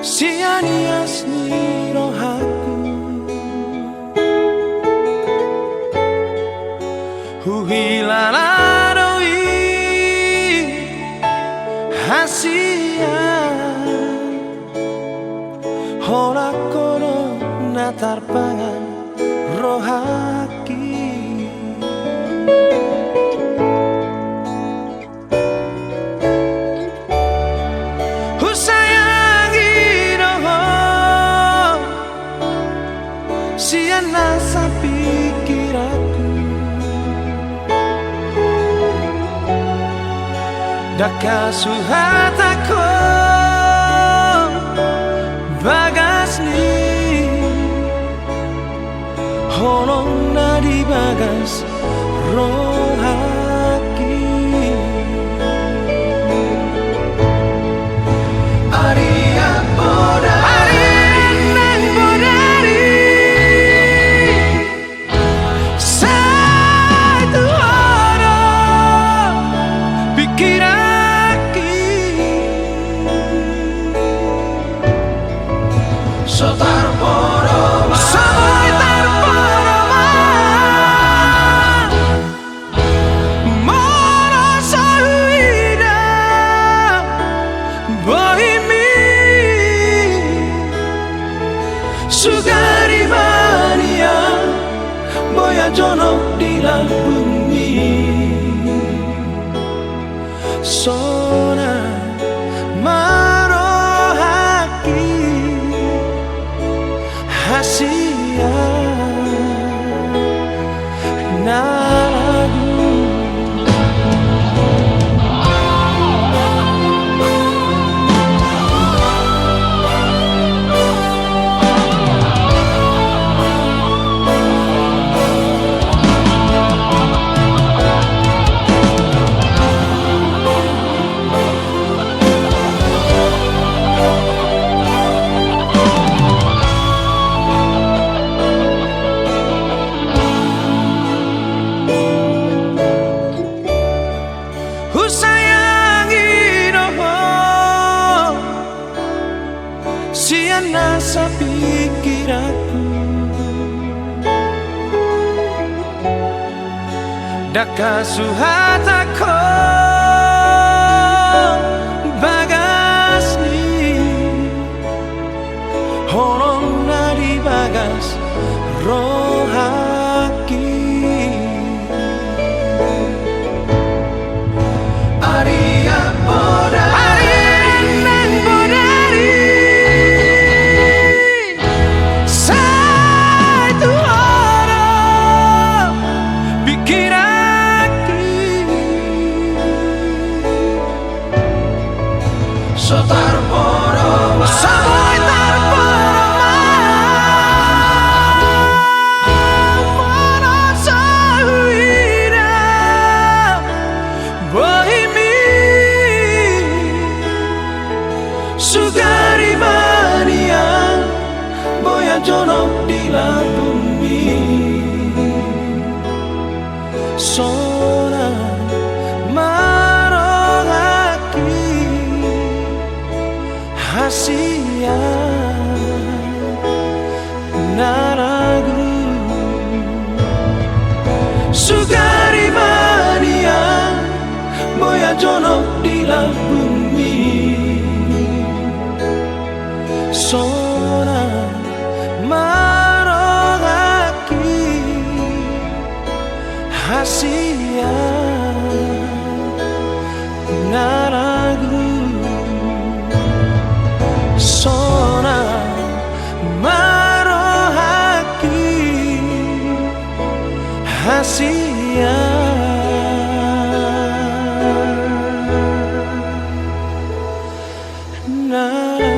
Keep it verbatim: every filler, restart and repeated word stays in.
Sian ias ni rohangku, huhilala do i hasian. Holan ho do na tarpangan rohangki. Husayangi do ho sian nasa pingkiranku. Ndang hasuhatangkon bagas ni holong na di bagas rohangki. Arian bodari, arian nang bodari, sai tu ho do pingkiranki. So tarporo ma, so boi tarporo ma, molo so huida bohimi. Sugari ma nian boi jonok di lambungmi. Sonang ma rohangki hasian na ragu. Husayangi do ho sian nasa pingkiranku. Ndang hasuhatangkon bagas ni holong na di bagas rohangki. Arian bodari, arian nang bodari, sai tu ho do pingkiranki. So tarporo ma, so boi tarporo ma, molo so huida bohimi. Sugari ma nian boi jonok di lambungmi. Sonang ma rohangki hasian na ragu. Sugari ma nian boi jonok di lambungmi. Sonang ma rohangki hasian na ragu. Sonang ma rohangki hasian na ragu.